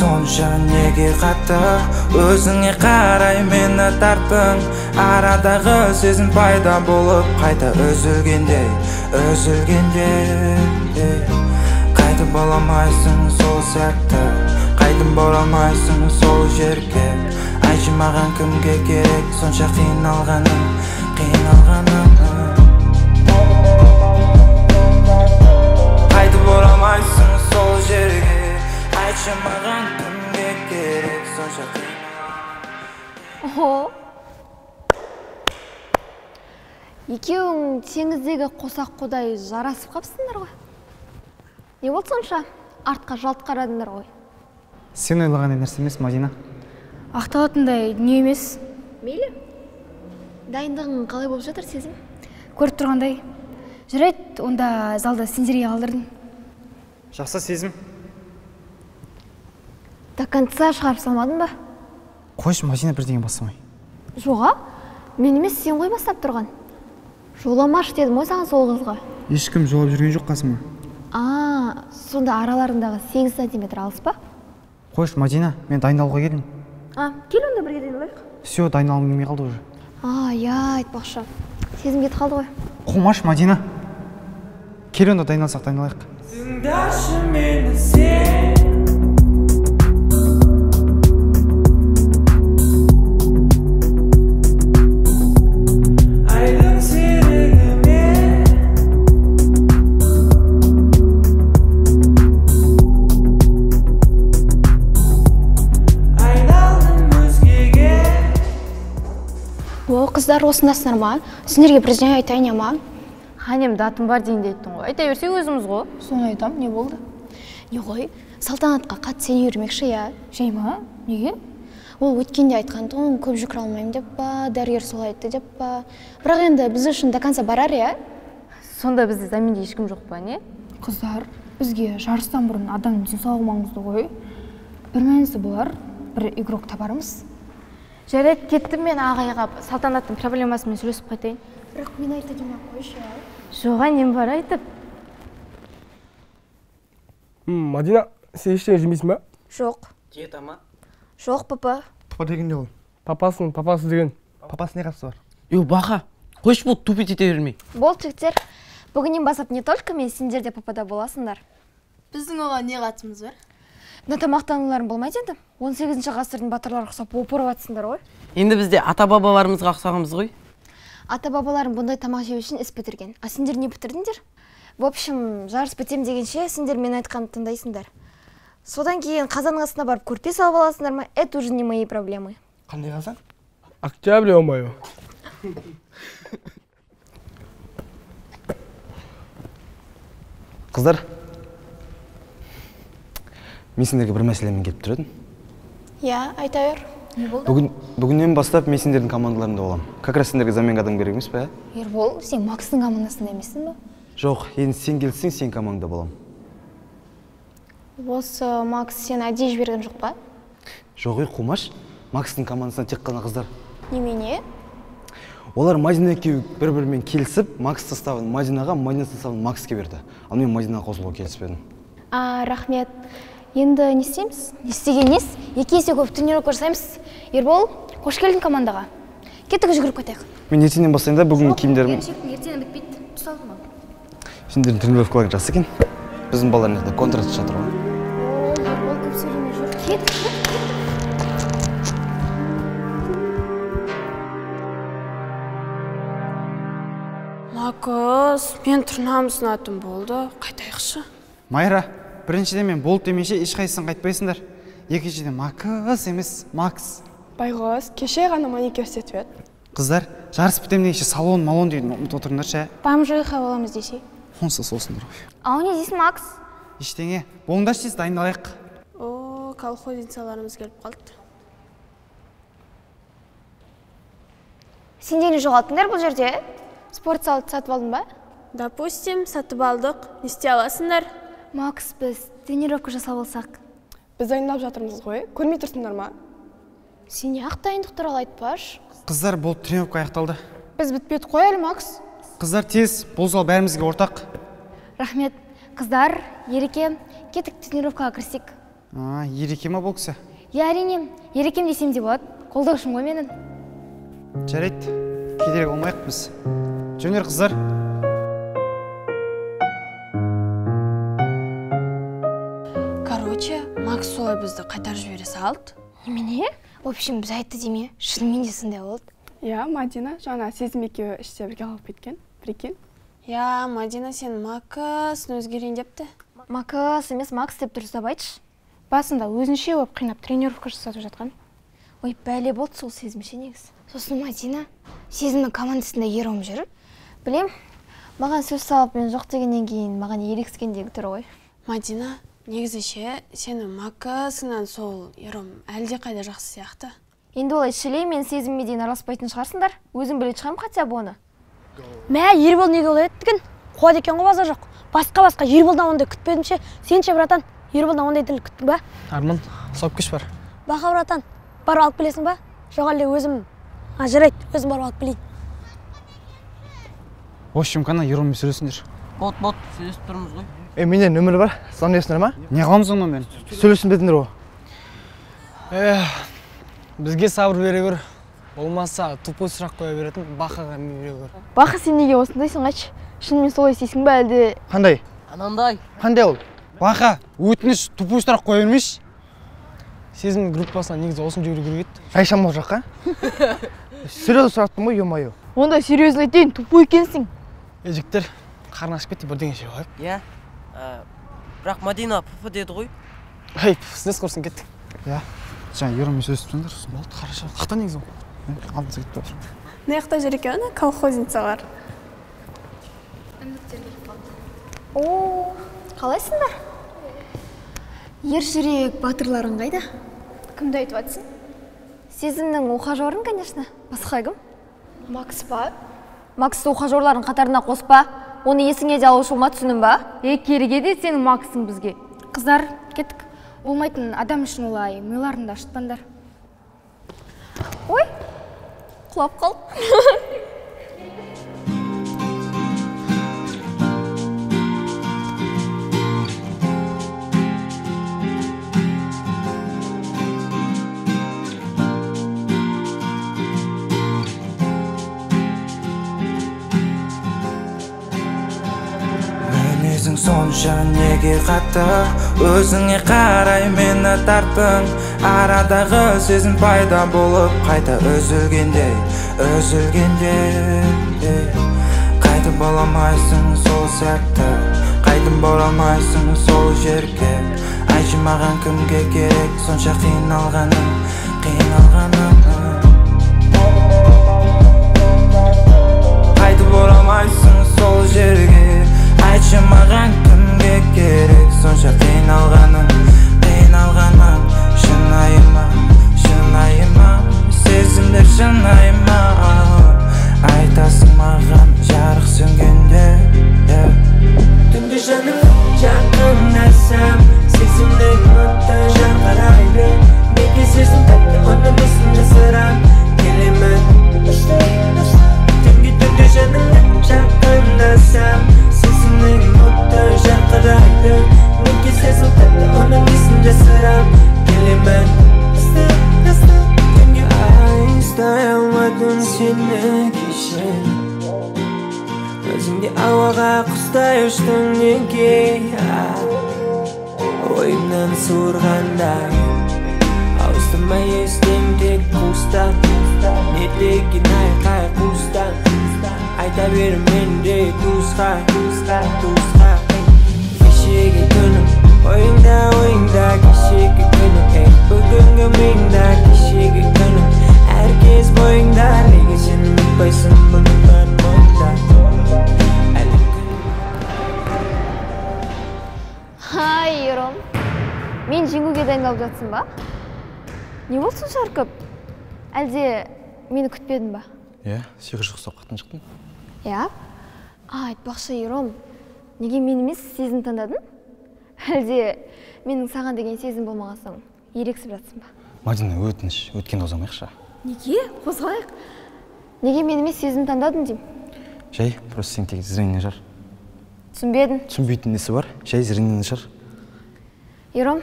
Сонша неге қатты өзіңе қарай мені тарттың? Арадағы сезім пайда болып қайта үзілгендей, үзілгендей. Қайтып бола алмайсың сол сәтті, қайтып бола алмайсың сол жерге. Айтшы маған кімге керек сонша қиналғаным, қиналғаным. Қайтып оралмайсың сол жерге. Айтшы маған кімге керек сонша қиналғаным. Охо. Екеуің теңіздегі қосақ қудай жарасып қапсыңдар ғой. Не болды сонша? Артқа жалт қарадыңдар ғой. Сен ойлағандай нәрсе емес, Мадина. Ақталатындай дүние емес. Мейлі. Дайындығың қалай болып жатыр, Сезім? Көріп тұрғандай. Жарайды, онда залды сендерге қалдырдым. Жақсы, Сезім. До конца шығарып салмадың ба? Қойшы, Мадина, бірдеңе бастамай. Жоға, мен емес, сен ғой бастап тұрған. Жоламашы дедім ғой саған сол қызға. Ешкім жолап жүрген жоқ қасыма. А, сонда араларындағы 8 сантиметр алыс па? Қойшы, Мадина, мен дайындалуға келдім. А, кел онда бірге дайындалайық. Все, дайындалғым келмей қалды уже. А, иә, айтпақшы. Сезім кетіп қалды ғой. Қумаш, Мадина. Кел онда дайындалсақ, дайындалайық. Тыңдашы мені сен. Айдың серігі мен. Айналдым өзгеге. О, қыздар, осындасыңдар ма? Сендерге бірдеңе айтайын ма? Ханем, датым бар дегенде айттың ғой. Айта берсек өзіміз ғой. Соны айтам, не болды? Не ғой, Салтанатқа қатты сене бермекші, иә. Жай ма? Неге? Ол өткенде айтқан тұғын, көп жүгіре алмаймын деп па, дәрігер солай айтты деп па. Бірақ енді біз үшін до конца барар, иә? Сонда бізде заменде ешкім жоқ па, не? Қыздар, бізге жарыстан бұрын адамның денсаулығы маңызды ғой. Бір мәнісі болар, бір игрок табармыз. Жарайды, кеттім мен ағайға Салтанаттың проблемасымен сөйлесіп қайтайын. Бірақ мен айта демей қойшы. Жоға, нем бар айтып? Мадина, сен ештеңе жемейсің ба? Жоқ. Диета ма? Жоқ, папа. Папа деген не ол? Папасының папасы деген. Папасы не қатысы бар? Йо, бақа, қойшы болды, тупить ете бермей. Болды, жігіттер. Бүгіннен бастап не только мен, сендер де папада боласыңдар. Біздің оған не қатысымыз бар? Мына тамақтануларың болмайды енді. 18 ғасырдың батырлары ұқсап опырып атсыңдар ғой. Енді бізде ата-бабаларымызға ұқсағанбыз ғой. Ата-бабаларым бұндай тамақ жеу үшін іс бітірген. А сендер не бітірдіңдер? В общем, жарыс бітем дегенше сендер мен айтқанды тыңдайсыңдар. Содан кейін қазанның астына барып көрпе салып аласыңдар ма? Это уже не мои проблемы. Қандай қазан? Октябрь, ё-моё. Қыздар, мен сендерге бір мәселемен келіп тұр едім. Иә, айта бер. Не болды? Бүгіннен бастап мен сендердің командаларында боламын. Как раз сендерге заменға адам керек емес пе, ә? Ербол, сен Макстың командасында емессің ба? Жоқ, енді сен келсең, сен командада боламын. Осы Макс сені әдейі жіберген жоқ па? Жоқ, ей, қумаш. Макстың командасында тек қана қыздар. Немене? Олар Мадина екеуі бір-бірімен келісіп, Макс составын Мадинаға, Мадина составын Макске берді. Ал мен Мадинаға қосылуға келіспедім. А, рахмет. Енді не істейміз? Не істеген нес? Екі есе көп тренировка жасаймыз. Ербол, қош келдің командаға. Кеттік, жүгіріп қайтайық. Мен ертеңнен бастайын да, бүгінгі киімдерім. Ертеңнен бітпейді. Түс алды ма? Сендердің тренировкаларың жақсы екен. Біздің балалар мына жақта контракт жатыр ғой. О, Ербол, көп сөйлемей жүр. Кеттік. Макс, мен тырнам сынатын болды. Қайтайықшы. Майра, біріншіден мен болды демейше ешқайсысын қайтпайсыңдар. Екіншіден Макс емес, Макс. Байғұс, кеше ғана маникюр істетіп еді. Қыздар, жарыс бітем дегенше салон малон дегенді ұмытып отырыңдаршы, ә? Бомжиха боламыз десей. Онсыз осындар ғой. Ау, не дейсің, Макс? Ештеңе, болыңдаршы тез, дайындалайық. О, колхозницаларымыз келіп қалды. Сендер не жоғалттыңдар бұл жерде? Спорт залды сатып алдың ба? Допустим, сатып алдық. Не істей аласыңдар? Макс, біз тренировка жасап алсақ. Біз дайындалып жатырмыз ғой. Көрмей тұрсыңдар ма? Сен неғып дайындық туралы айтпашы? Қыздар, болды, тренировка аяқталды. Біз бітпедік қой әлі, Макс. Қыздар, тез, бұл зал бәрімізге ортақ. Рахмет. Қыздар, Ереке, кеттік тренировкаға кірісейік. А, Ереке ма бұл кісі? Иә, әрине, Ерекем десем де болады. Қолдаушым ғой менің. Жарайды, кедергі болмайық біз. Жөнер қыздар. Короче, Макс солай бізді қайтарып жібере салды. Немене? В общем, біз айтты деме, шынымен де сондай болды. Иә, Мадина жаңа Сезім екеуі іште бірге қалып кеткен. Прикинь. Иә, Мадина сен Максын өзгерейін депті. Макс емес, Макс деп дұрыстап айтшы. Басында өзінше болып қинап тренировка жасатып жатқан. Ой, бәле болды сол Сезімше негізі. Сосын Мадина, Сезімнің командасында Ером жүр. Білем, маған сөз салып мен жоқ дегеннен кейін маған ерегіскендегі түрі ғой. Мадина, негізі ше, сені Максыңнан сол Ером әлде қайда жақсы сияқты. Енді олай шілей мен Сезімге дейін араласпайтын шығарсыңдар. Өзім білетін шығармын хотя бы оны. Мә, Ербол неге олай етті? Қуады екен ғой, базар жоқ. Басқа Ерболдан ондай күтпедім ше. Сен ше, братан, Ерболдан ондай тіл күттің ба? Арман, соп күш бар. Бақа, братан, барып алып келесің ба? Жоқ әлде өзім. А, жарайды, өзім барып алып келейін. В общем, қана Ероммен сөйлесіңдер. Бот, сөйлесіп тұрмыз ғой. Менде нөмір бар, звондайсыңдар ма? Не қыламыз онымен? Сөйлесін дедіңдер ғой. Бізге сабыр бере көр. Болмаса тупой сұрақ қоя беретін Бақаға бере көр. Бақа, сен неге осындайсың, айтшы? Шынымен солай істейсің ба әлде? Қандай? Анандай. Қандай ол? Бақа, өтініш, тупой сұрақ қоя бермейші. Сезімнің группасына негізі осыны жіберу керек еді. Қайшам ол жаққа? Серьезно сұрақтым ғой, ё-моё. Онда серьезно айтайын, тупой екенсің. Жігіттер, қарны ашып кетті, бірдеңе жеп алайық. Иә, бірақ Мадина пф деді ғой. Ей, пф, құрсын, кеттік. Иә, жаңа Ероммен сөйлесіп тұрсыңдар. Болды, хорошо. Қақта негізі ол. Алдымызға кетіп отыр. Мына жақта жүр екен, ана колхозницалар. О, қалайсыңдар? Ер жүрек батырларың қайда? Кімді айтып жатсың? Сезімнің ухажерын, конечно. Басқа кім? Макс па? Максты ухажерлардың қатарына қоспа. Оны есіңе де алушы болма, түсіндің ба? Кереге де сенің Максың бізге. Қыздар, кеттік. Болмайтын адам үшін олай миларыңды ашытпаңдар. Ой, құлап қалдым. Мінезің сонша неге қатты, өзіңе қарай мені тарттың. Арадағы сезім пайда болып қайта үзілгендей, үзілгендей. Қайтып бола алмайсың сол сәтті, қайтып бола алмайсың сол жерге. Айтшы маған кімге керек сонша қиналғаның, қиналғаның. Қайтып оралмайсың сол жерге. Айтшы маған кімге керек сонша қиналғаның, қиналғаның. Шынайы ма, шынайы ма, сезімдер шынайы ма? Айтасың маған жарық сөнгенде. Түнде жаным жақындасам, сезімнің оты жарқырайды. Неге сезім тәтті, оның несін жасырам келемін. Түнге түнде жаным жақындасам, сезімнің оты жарқырайды. Неге сезім тәтті, оның несін жасырам келемін. Түнге айстай алмадым сені кеше, өзіңде ауаға құстай ұштың неге? Ойымнан суырғандай ауыстырма естен тек қуыстан. Не деген айқай қуыстан, айта бер менде туысқа, туысқа. Кешегі күнім ойыңда, ойыңда, кешегі күнім, ей, бүгінгі миыңда, кешегі күнім әр кез бойыңда. Неге сен ұмытпайсың бұның бәрін мойында? Хай, Ером. Мен жеңуге дайындалып жатсың ба? Не болды сонша үркіп? Әлде мені күтпедің ба? Иә, сиқыр ұқсап қатын шықтым. Иә? Айтпақшы, Ером, неге мен емес сезім таңдадың? Әлде менің саған деген сезім болмаған соң ерексіп жатсың ба? Мадина, өтініш, өткенді қозғамайықшы. Неге? Қозғайық. Неге мен емес сезім таңдадың деймін? Жай, просто сен тек зрение нашар. Түсінбедім. Түсінбейтін несі бар? Жай, зрение нашар. Ером,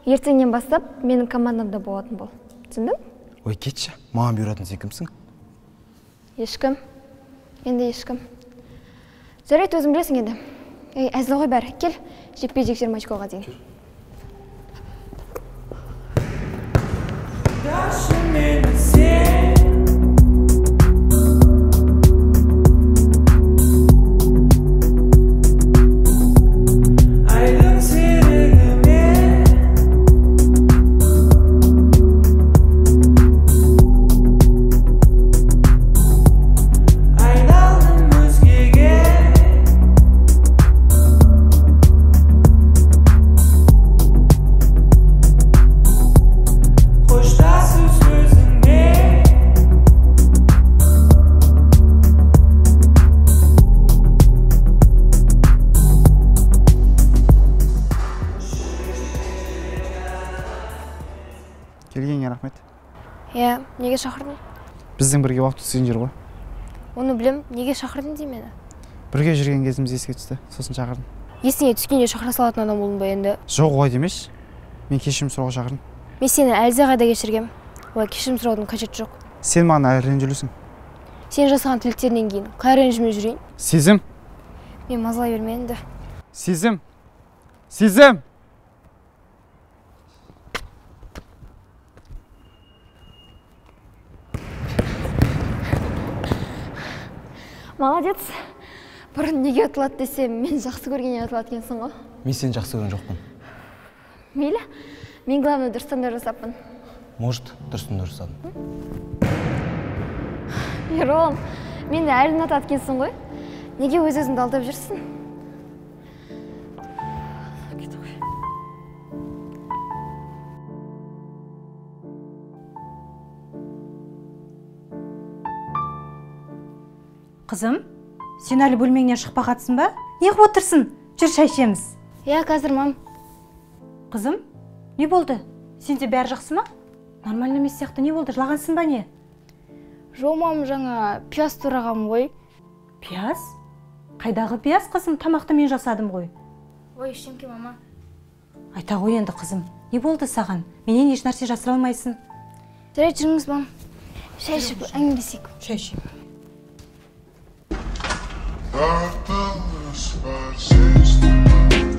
Ертеңнен бастап менің командамда болатын бол. Түсіндің? Ой, кетші. Маған бұйыратын сен кімсің? Ешкім. Енді ешкім. Жарайды, өзің білесің енді. Ей, әзіл ғой бәрі. Кел, жекпе-жек 20 очкоға дейін. Келгенге рахмет. Иә, неге шақырдың? Біздің бірге уақыт өткізген жер ғой. Оны білем, неге шақырдың деймін мені? Бірге жүрген кезіміз еске түсті, сосын шақырдым. Есіңе түскенде шақыра салатын адам болдың ба енді? Жоқ, олай демеші. Мен кешірім сұрауға шақырдым. Мен сені әлдеқайда кешіргем. Олай кешірім сұраудың қажеті жоқ. Сен маған әлі ренжулісің. Сен жасаған тілектерінен кейін қалай ренжімей жүрейін? Сезім. Мен мазалай берме енді. Сезім. Сезім. Молодец. Бұрын неге ұтылады десем, мен жақсы көргеннен ұтылады екенсің ғой. Мен сені жақсы көрген жоқпын. Мейлі, мен главное дұрыс таңдау жасаппын. Может, дұрыс таңдау жасадым. Ерол, мені әлі ұнатады екенсің ғой. Неге өз-өзіңді алдап жүрсің? Қызым, сен әлі бөлмеңнен шықпағатсың ба? Неғып отырсың? Жүр, шай ішеміз. Иә, қазір, мам. Қызым, не болды? Сенде бәрі жақсы ма? Нормально емес сияқты, не болды? Жылағансың ба не? Жоқ, мам, жаңа пияз турағам ғой. Пияз? Қайдағы пияз, қызым? Тамақты мен жасадым ғой. Ой, ештеңке, мама. Айта ғой енді, қызым. Не болды саған? Менен еш нәрсе жасыра алмайсың. Жарайды, жүріңіз, мам. Шай ішіп әңгімелесейік. Шай ішейік. Тартылыс бар сездім.